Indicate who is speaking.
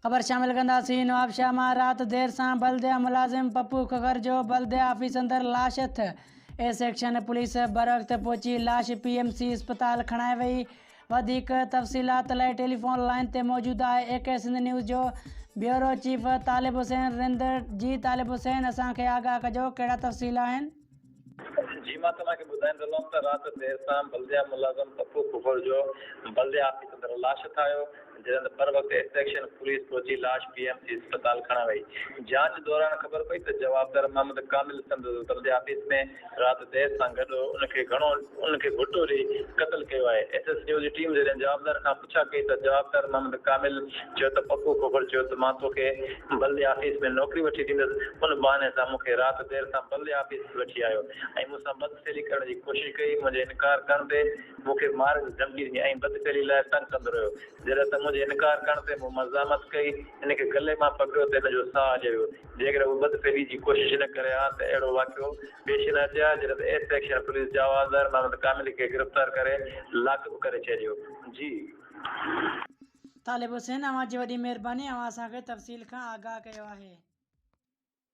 Speaker 1: خبر شامل ڪنداسين نوابشاهه مان رات دير سان بلديه ملازم پپو ککر جو بلديه آفيس اندر لاش هٿ، اي سيڪشن پوليس بروقت پهچي لاش پي ايم سي اسپتال کڻائي وئي، وڌيڪ تفصيلات لاء ٽيليفون لائين تي موجود آهي اي ڪي سنڌ نيوز جو بيورو چيف طالب حسين رند جي طالب حسين اسان کي آگاهه ڪجو ڪهڙا تفصيل آهن.
Speaker 2: جي مان توهان کي ٻڌائيندو هلان ته رات دير سان بلديه ملازم پپو کوکر جو بلديه آفيس اندر لاش هٿ آيو جڏهن ته بروقت ايس سيڪشن پوليس پهچي لاش پي ايم سي اسپتال کڻائي وئي جاچ دوران خبر پئي ته جوابدار محمد ڪامل سندس بلديه آفيس ۾ رات دير سان گڏ هو ان کي گهڻو ان کي گهٽو ڏئي قتل ڪيو آهي ايس ايس نيوز جي ٽيم جڏهن جوابدار کان پڇا ڪئي ته جوابدار محمد ڪامل چيو ته پپو کوکر چيو ته مان توکي بلديه آفيس ۾ نوڪري وٺي ڏيندس، ان بهاني سان مون کي رات دير سان بلديه آفيس وٺي آيو ۽ مون سان بدفعلي ڪرڻ جي ڪوشش ڪئي، منهنجي انڪار ڪرڻ تي مون کي مارڻ جي ڌمڪي ڏني ۽ بدفعلي لاء تنگ ڪندو رهيو، جڏهن ته منهنجي انڪار ڪرڻ تي مون مزاحمت ڪئي، هن کي گلي مان پڪڙيو ته هن جو ساهه هليو ويو، جيڪڏهن هو بدفعلي جي ڪوشش نه ڪري ها ته اهڙو واقعو پيش نه اچي ها، جڏهن ته ايس سيڪشن پوليس جوابدار محمد ڪامل کي گرفتار ڪري لاڪ اپ ڪري ڇڏيو. جي.
Speaker 1: طالب حسين اوهان جي وڏي مهرباني اوهان اسان کي تفصيل کان آگاهه ڪيو آهي.